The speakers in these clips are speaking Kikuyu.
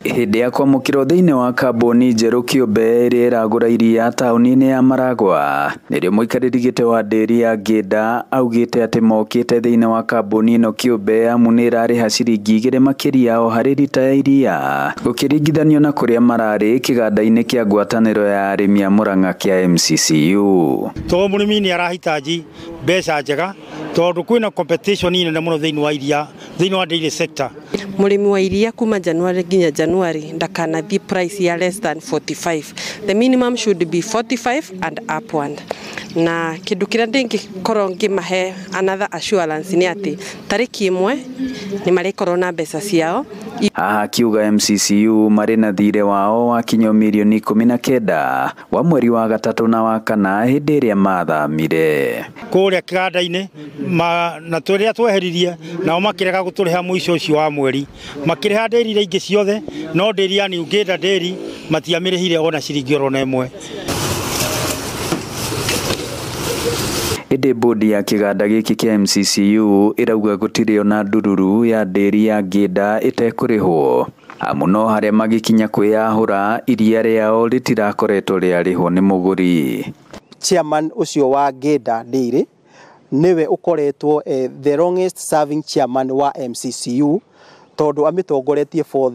Hĩndĩ ya kwamũkĩrwo thĩinĩ wa kambuni njerũ kĩũmbe ĩrĩa ĩragũra iria taũni-inĩ ya Maragua, nĩrĩo mũikarĩri gĩtĩ wa ndĩri ya Ngĩnda augĩte atĩ mokĩte thĩinĩ wa kambuni ĩno kĩũmbe amu nĩ ĩrarĩha ciringi 2 makĩria o harĩ rita ya iria gũkĩringithanio na kũrĩa mararĩ kĩganda-inĩ kĩa ngwatanĩro ya arĩmi a Murang'a kĩa MCCU. To mũrĩmi nĩ arahitaji mbeca njega tondu kwĩna competition nene mũno thĩinĩ wa iria, thĩinĩ wa dairy sector. Mũrĩmi wa iria kuma January nginya January ndakanathi price ya less than 45. The minimum should be 45 and upward. Na kindu kiria ndingikorwo ngimahe another assurance ni ati tariki 1 ni marikorwo na mbeca ciao. Haha akiuga MCCU marĩ na thirĩ wao wakinyio mirioni 19 wa mweri wa 3 na wa 4 hĩndĩ ĩrĩa mathamire kũrĩa kĩganda-inĩ na tũrĩa tweheririe nao makĩrega gũtũrĩha mũico ũcio wa mweri, makĩrĩha ndĩri iria ingĩ ciothe no ndĩri ya New Ngĩnda Dairy matiamĩrĩhire ona ciringi oro na ĩmwe. Ĩndĩ bodi ya kĩganda gĩkĩ kĩa MCCU ĩrauga gũtirĩ ona ndururu ya ndĩri ya Ngĩnda ĩtekũrĩhwo amu no harĩa magĩkinya kwĩyahũra iria rĩao rĩtirakoretwo rĩarĩhwo nĩ mũgũri. Chairman ũcio wa Ngĩnda Dairy nĩwe ũkoretwo the longest serving chairman wa MCCU tondu amĩtongoretie for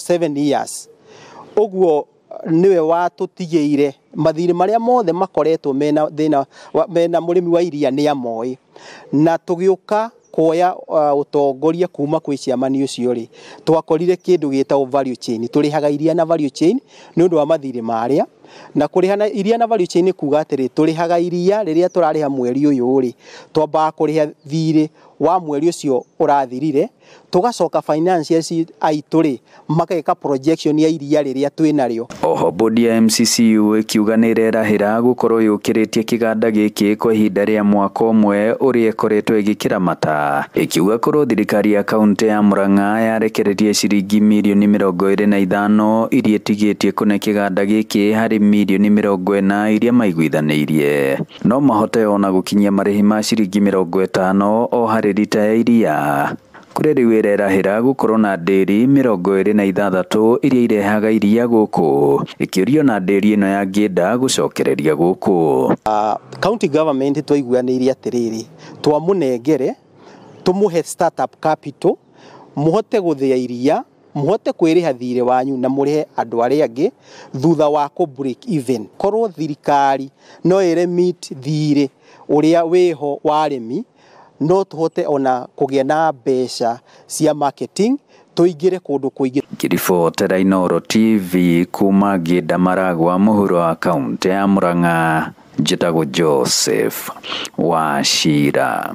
7 years. Ũguo niwe watutigĩire mathirĩ marĩa mothe makoretwo mena thĩna mena mũrĩmi wa iria nĩ amoĩ, na tũgĩũka kuoya ũtongoria kuma kwĩ chairman ũcio rĩ, twakorire kĩndũ gĩtagwo value chain. Tũrĩhaga iria na value chain nĩ ũndũ wa mathirĩ marĩa, na kũrĩha na iria na value chain nĩ kuga atĩrĩ, tũrĩhaga iria rĩrĩa tũrarĩha mweri ũyũ rĩ, twambaga kũrĩha thirĩ wa mweri ũcio ũrathirire, tũgacoka financiers aitũ rĩ mageka projection ya iria rĩrĩa twĩnarĩo. Oho bodi ya MCCU ĩkiuga nĩ ĩrerahĩra gũkorwo yũkĩrĩtie kĩganda gĩkĩ kwa ihinda rĩa mwaka ũmwe ũrĩa ĩkoretwo ĩgĩkĩramata, ĩkiuga korwo thirikari ya kaunti ya Murang'a yarekererie ciringi mirioni 25 iria ĩtigĩtie kũne kĩganda gĩkĩ harĩ mirioni 40 iria maiguithanĩirie, no mahote ona gũkinyia marĩhi ma ciringi 50 o harĩ rita ya iria. Kũrĩa rĩu ĩrerahĩra gũkorwo na ndĩri 26 iria irehaga iria gũkũ, ĩkĩũrio na ndĩri ĩno ya Ngĩnda gũcokereria gũkũ. County government twaiguanĩire atĩrĩrĩ, twamũnengere tũmũhe startup capital mũhote gũthĩa iria, mũhote kwĩrĩha thirĩ wanyu na mũrĩhe andũ arĩa angĩ thutha wa kũ break even. Korwo thirikari no ĩremit thirĩ ũrĩa wĩho wa arĩmi, no tũhote ona kũgĩa na mbeca cia marketing tũingĩre kũndũ kũingĩ. Ngĩribotera Inooro TV kuma Ngĩnda Maragua mũhuro wa kaunti ya Murang'a, njĩtagwo Joseph Wachira.